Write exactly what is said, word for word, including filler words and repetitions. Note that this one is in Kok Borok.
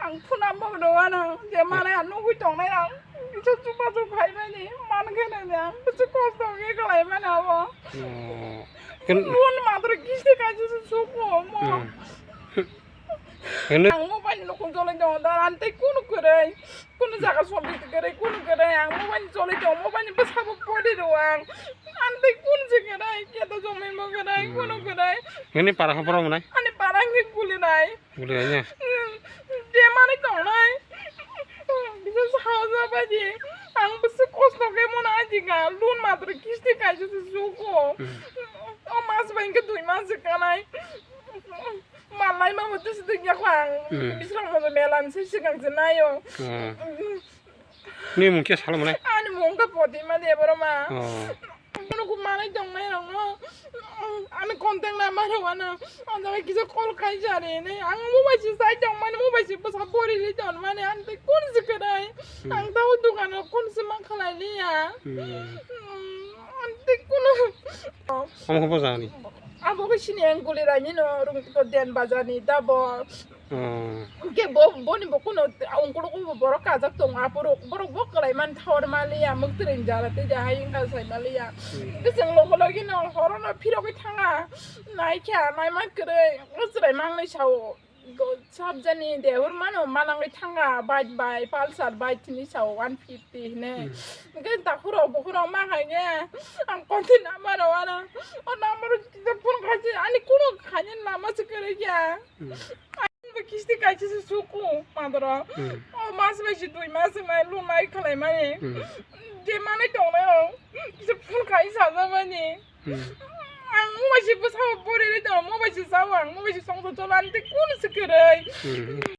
Ang phuna bo rwano, je mane ang nugwi tongnai ang. Kisa chubachu khaimani, man khe nai ang. Kisa kosto khe khlaimani abo. Hmm. Ken- Loan matro kisti kaisa se suko mo. Hmm. Ken- Ang mobile no kun jolai tongo da, ang tei kunu kwrwi, kunu jaga somni kwrwi, kunu kwrwi, ang mobile jolai tongo, mobile ni bwsabo pori rw ang. Ang tei kunu se kwrwi, keto jomai mo kwrwi, kunu kwrwi. Nini para hapra mwnai? Ani para ang khe kulinai. Guli aina. Bemani tongnai. Bisa sahaja baji. Ang bisi kosto ke mona aji ga. Loan matro kisti kaisa se suko. Hmm. O mas bai ke dui mas se kanai. Malai ma mutu se dingya khang. Hmm. Bisrang mo melan se sikang se nayo. Hmm. Ni mung khe salo mane? Ani mung ka poti ma de boro ma. Oh. Ano ko mane tong nai rong no. Ani contact number ho ano. Ano kisa call khai jare ne. Ang mobile si sai tong mane mobile si basa pori le ton mane an te kun si kadai. Hmm. Ang tau dukan kun si ma khalai le ya. Hmm. Hmm, an te kun. Amo ko basa ni. Abo ko sini ang guli rani no rung ko den bazar ni dabo. Hmm. Hwnkhe bo, boni bo kuno ungkuluk bo borok kajak tongo, aphuru borok bo kwlai man thor maliya, mwktwrwini jara tei de hai wngkha sai maliya. Hmm. Hwnkhe chwng logi logi no horo no phirogwi thanga, naikha, naima kwrwi, chwrai mangnwi sao. Go-, sabjani dehor mano malangwi thanga, bike bai, Pulsar bike hwnwi sao, one fifty hwnwi. Hmm. Hwnkhe takhurok bukhurok ma khaikhe, ang konti number o ano, o number o kisa phone khaisi, ani kuno khaina lama se kwrwi kha. Hmm. Ang bo kisti kaisa se suku, madoro. Hmm. O mas bai se dui mas wngnai, lunai khwlaimani. Hmm. Je manai tongnai rok, kisa phone khai sajabani. Hmm. Ang mobile se bwsao pori ri tongo, mobile se sao ang, mobile se songsa cholo, ani tei kun se kwrwi. Hmm.